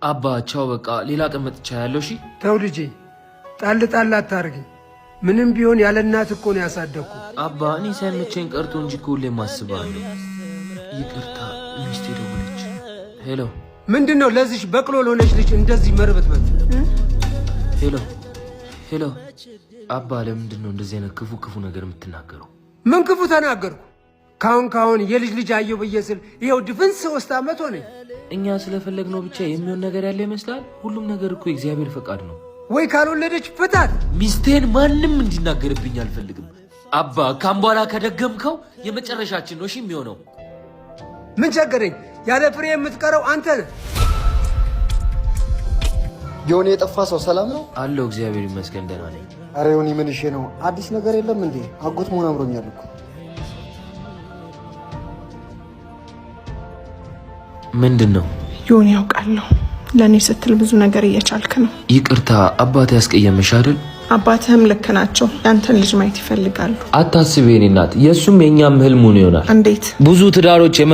አባ ቻው፣ በቃ ሌላ ቀን መጥቻ ያለው። እሺ። ተው ልጄ፣ ጣል ጣል አታርገኝ። ምንም ቢሆን ያለ እናት እኮ ነው ያሳደግኩ። አባ፣ እኔ ሳይመቸኝ ቀርቶ እንጂ እኮ ሁሌም አስባለሁ። ይቅርታ፣ ሚስቴ ደወለች። Hello። ምንድን ነው ለዚች በቅሎ ለሆነች ልጅ እንደዚህ መርበትበት? Hello hello። አባ፣ ለምንድን ነው እንደዚህ አይነት ክፉ ክፉ ነገር የምትናገረው? ምን ክፉ ተናገርኩ? ካሁን ካሁን የልጅ ልጅ አየሁ ብዬ ስል ይኸው ድፍን 3 ዓመት ሆነኝ። እኛ ስለፈለግነው ብቻ የሚሆን ነገር ያለ ይመስላል። ሁሉም ነገር እኮ የእግዚአብሔር ፈቃድ ነው። ወይ ካልወለደች ፍታት። ሚስቴን ማንም እንዲናገርብኝ አልፈልግም። አባ፣ ካም በኋላ ከደገምከው የመጨረሻችን ነው እሺ የሚሆነው። ምን ቸገረኝ? ያለ ፍሬ የምትቀረው አንተ ነህ። የሆነ የጠፋ ሰው ሰላም ነው? አለው፣ እግዚአብሔር ይመስገን ደህና ነኝ። አረ ዮኒ፣ ምን እሺ ነው? አዲስ ነገር የለም እንዴ? አጎት መሆን አምሮኛል እኮ። ምንድን ነው? ዮኒ፣ ያውቃለሁ። ለእኔ ስትል ብዙ ነገር እየቻልክ ነው። ይቅርታ አባት፣ ያስቀየመሽ አይደል? አባትህም ልክ ናቸው። ያንተን ልጅ ማየት ይፈልጋሉ። አታስቢ የኔ እናት፣ የእሱም የእኛም ህልሙን ይሆናል። እንዴት? ብዙ ትዳሮች የመ